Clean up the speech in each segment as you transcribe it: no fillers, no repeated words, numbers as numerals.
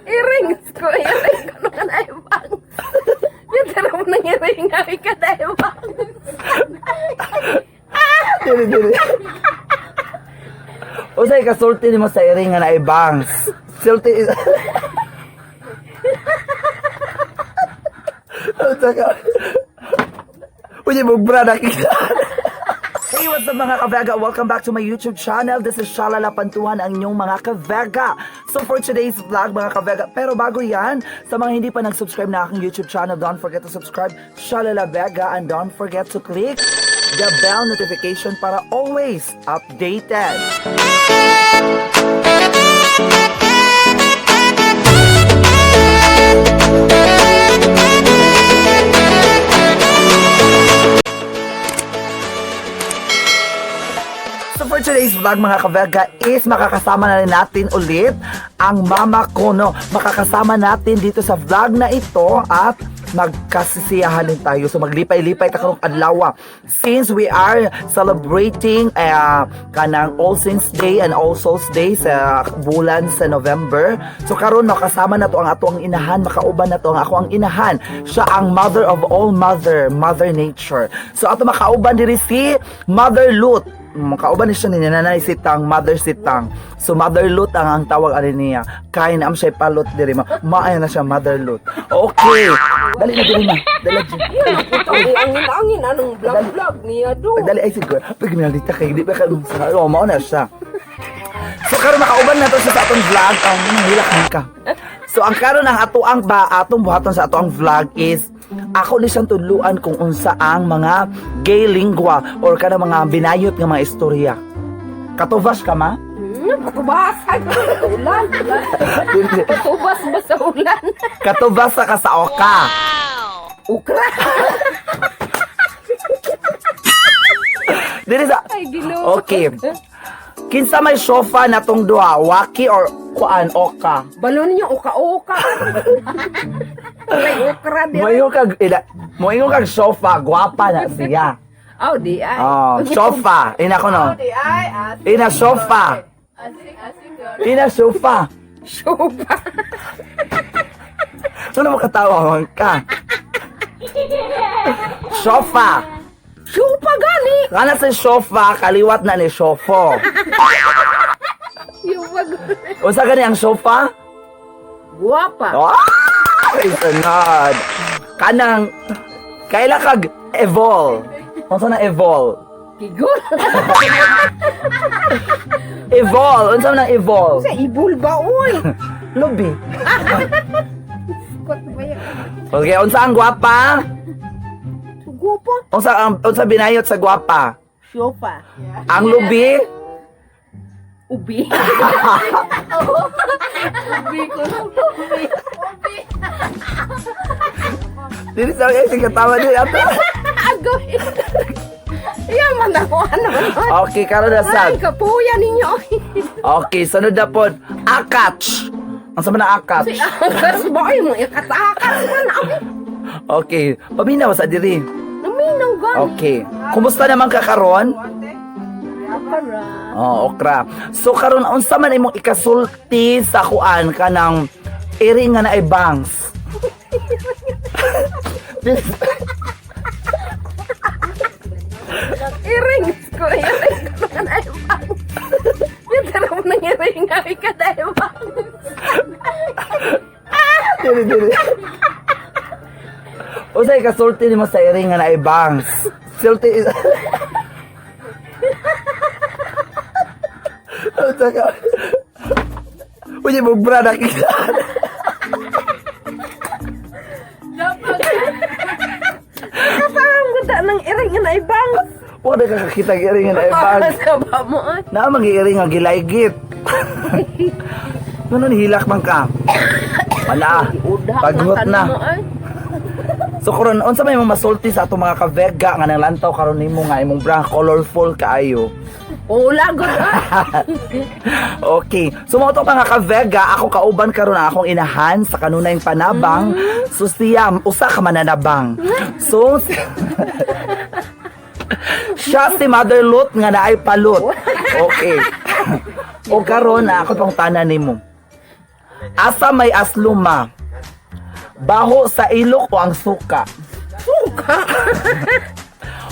Earrings ko, earring ko nung kanaibang. Yung tara mo ng earring, ay kanaibang. Dili, dili. Usay kasulti nimo sa iring nga naibang. Sulti. Unsa ka? Uy, mo brada kita. Hey, what's up, mga ka-Vega? Welcome back to my YouTube channel. This is Shalala Pantuhan, ang inyong mga ka-Vega. So for today's vlog, mga ka-Vega, pero bago yan, sa mga hindi pa nag-subscribe na aking YouTube channel, don't forget to subscribe, Shalala Vega, and don't forget to click the bell notification para always updated. So for today's vlog, mga ka-Vega, is makakasama na rin natin ulit ang mama ko, no? Makakasama natin dito sa vlog na ito at magkasisiyahan din tayo. So maglipay-lipay ta karong adlaw. Since we are celebrating kanang All Saints Day and All Souls Day sa bulan sa November. So karon makasama na to ang ato ang inahan, makauban na to ang ako ang inahan. Siya ang mother of all mother, Mother Nature. So ato makauban diri si Mother Lut. Makauban ni siya ni nanay sitang, mother sitang. So Mother Lut ang tawag ani niya. Kay na am siya palot diri ma. Maay na siya Mother Lut. Okay. Dali na diri ma. Dali diri. Ang angin-angin, anong vlog-vlog niya do. Dali ay siguro. Pag nalita kay di ba ka oh, mao na siya. So karon makauban na to siya sa atong vlog. Ang hilak ka. So ang karon ang ato ang ba atong buhaton sa ato ang vlog is ako ni siyang tudluan kung unsa ang mga gay lingua or kana mga binayot nga mga istorya. Katubas ka ma? Patubas! Ay, ulan. Patubas ba sa ulan? Katubas ka sa oka. Ukra! Dili sa Ay, Ginoo. Okay. Kinsa may sofa na tong duha, waki or kuan oka? Balon niyo, uka-uka. May ukra din. Moingon kag ila, moingon kag sofa, gwapa na siya. Oh, di ay. Oh, sofa. Ina ko no. Di ay. Ina sofa. Ina sofa. Sofa. Ano makatawa man ka? Sofa. Sofa gani. Kana sa sofa, kaliwat na ni sofo. Yung wag. Unsa gani ang sofa? Guwapa. Ah! Sunod. Kanang kaila kag evol. Unsa na evol? Kigol. Evol, unsa na evol? Sa ibul ba, uy? Lubi. Kot ba yan? Okay, unsa ang gwapa? Guwapa. Unsa ang unsa binayot sa gwapa? Sofa. Ang lubi? Ubi. Ubi ko lang. Ubi. Dili sa ay sige tawa di ato. Agoy. Iyan man ako. Ano man? Okay, karon na sad. Ay, kapuya ninyo. Okay, sunod na pod. Akats. Unsa man ang akats? Si Akas ba? Ay, mga ikatakas man. Ay, Okay, paminaw sa diri. naminaw gani. Okay. Kumusta naman ka karon? Para. Oh, okra. So karon unsa man imong ikasulti sa kuan kanang iri nga naay bangs? Earrings ko, earring ko nung kanaibang. Yung tara mo ng earring, ay kanaibang. Dili dili. Unsa ikasulti nimo sa iri nga naay bangs? Sulti. Unsa ka? Uy, mo brada kita. Parang ganda ng earring nga naibang. Wala ka kakita og iri nga naay bangs. Sa ba mo ay? Naa mag-iiri nga gilaygit. Ano nihilak man ka? Wala. Udak Paghot na. mo ay. So karon unsa may mga masulti sa atong mga ka-vega nga nanglantaw karon nimo nga imong bra colorful kaayo. Ula gud ay. Okay. So mao to, mga ka-vega, ako kauban karon ang akong inahan sa kanunayng panabang. So siya usa ka mananabang. So siya si Mother Lut nga naay palut. Okay. O karon na ako pang tanan nimo. Asa may asluma? Baho sa ilok o ang suka? Suka.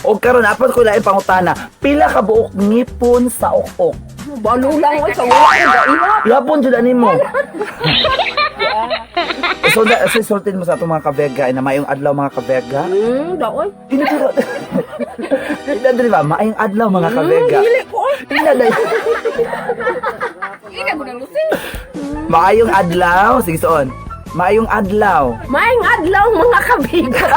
O karon apat ko laing pangutana. Pila ka buok ngipon sa ok-ok? Balo lang oy sa wala ko gaiwa. Yapon jud ani mo. So, da, so sultin mo sa atong mga kabega na maayong adlaw, mga kabega. Daoy. Ina ina dili ba maayong adlaw, mga kabega. Dili ko oy. Ina dai. Ina ko nang lusin. Maayong adlaw, sige soon. Maayong adlaw. Maayong adlaw, mga kabiga.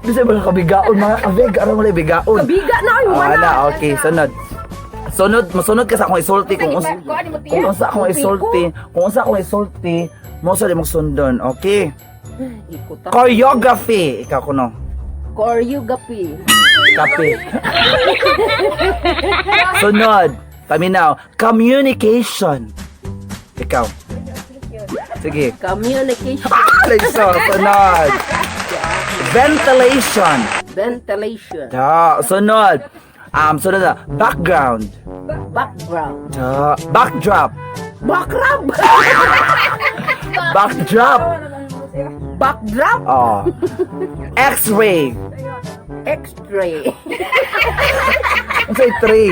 Bisa mga kabigaon, mga kabega, aron wala bigaon. Kabiga na oy Ah, wala. na, okay, sunod. Sunod, mosunod ka sa akong isulti kung unsa akong isulti, kung unsa akong isulti, mo sa imong sundon, okay? Ikot. Choreography, ikaw kuno. Choreography. Kape. Sunod, paminaw, communication. Ikaw. Sige. Communication. So, sunod. Ventilation. Ventilation. Da, sunod. Sunod na, background. Background. Da, backdrop. Backdrop. Backdrop. Backdrop. Oh. X-ray. X-ray. Unsay three?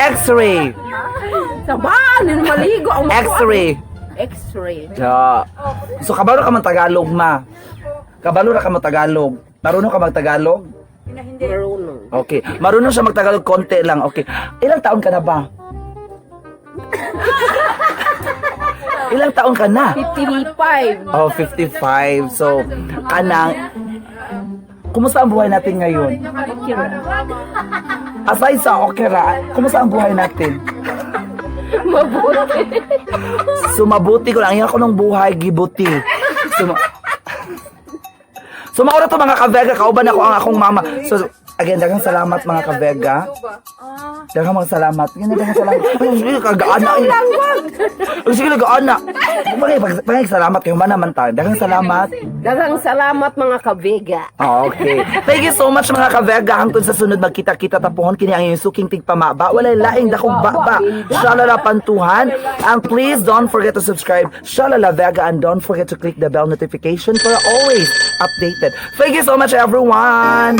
X-ray. Sabaan, maligo ang makuha. X-ray. X-ray. Da. So kabalo ka man Tagalog, ma. Kabalo ra ka man Tagalog. Marunong ka mag-Tagalog? Marunong. Okay. Marunong siya mag-Tagalog konti lang. Okay. Ilang taon ka na ba? Ilang taon ka na? 55. Oh, 55. So, kanang kumusta ang buhay natin ngayon? Akira. Aside sa okera, kumusta ang buhay natin? Mabuti. Sumabuti ko lang. Ang ko ng buhay, gibuti. So, maura to, mga ka-Vega. Kauban ako ang akong mama. So, again, daghang salamat, mga ka-Vega. Daghang mga salamat. Yan, daghang salamat. Ay, sige, kagaana. Eh. Ay, sige, kagaana. Bagay, bagay, salamat kayo. Mana man tayo. Daghang salamat. Daghang salamat, mga kabega. Oh, okay. Thank you so much, mga ka-Vega. Hangtod sa sunod magkita-kita tapuhon kini ang inyong suking tigpamaba. Walay laing dakong baba. Shalala pantuhan. And please don't forget to subscribe Shalala Vega and don't forget to click the bell notification for always updated. Thank you so much, everyone.